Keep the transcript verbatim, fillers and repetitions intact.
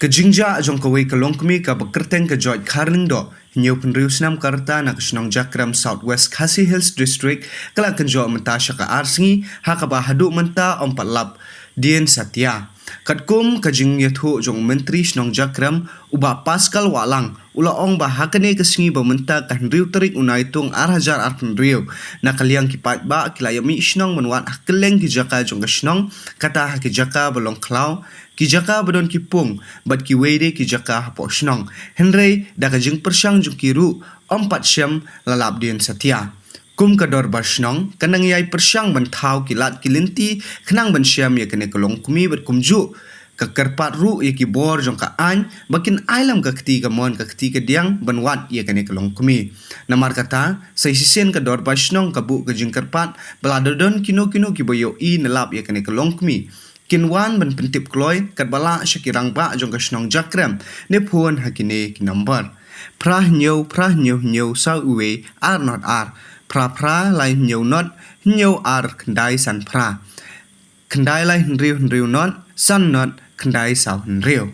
Ka jingjia jong kawei ka longkmie kaba kyrteng ka Joy Kharlyngdoh, hynñiew phew hynriew snem ka rta na ka shnong Jakrem, South West Khasi Hills District, ka la kynjoh mynta sha ka ar sngi, ha kaba haduh mynta ym pat lap dien satia. Katkum ka jingïathuh jong u Myntri Shnong Jakrem, u Bah Pascal Wahlang, u la ong ba ha kane ka sngi ba mynta ka hynriew tarik u Naitung ar hajar arphew hynriew, na ka liang ki paidbah ki la ïa mih shnong ban wad ha kylleng ki jaka jong ka shnong, kata ha ki jaka ba long khlaw, ki jaka ba don ki pung, bad kiwei de ki jaka hapoh shnong. Hynrei da ka jingpyrshang jong ki ruh, ym pat shem la lap dien satia. Kum ka dorbar shnong, ka nang ïai pyrshang ban thaw ki lad ki lynti, khnang ban shem ïa kane ka longkmie bad kumjuh ka kyrpad ruh ïa ki bor jong ka aiñ, ba kin ai lem ka kti kamon ka kti kadiang ban wad ïa kane ka longkmie. Namar kata, sa shisien ka dorbar shnong ka buh ka jingkyrpad, ba lada don kino kino kiba ïohi ne lap ïa kane ka longkmie, kin wan ban pyntip kloi, katba lah sha ki rangbah jong ka shnong Jakrem, ne phone ha kine ki number: phra hynñiew, phra hynñiew hynñiew saw wei, ar not ar, phra phra lai hynñiew not, hynñiew ar khyndai san phra, khyndai lai hynriew hynriew not, san not, khyndai saw hynriew.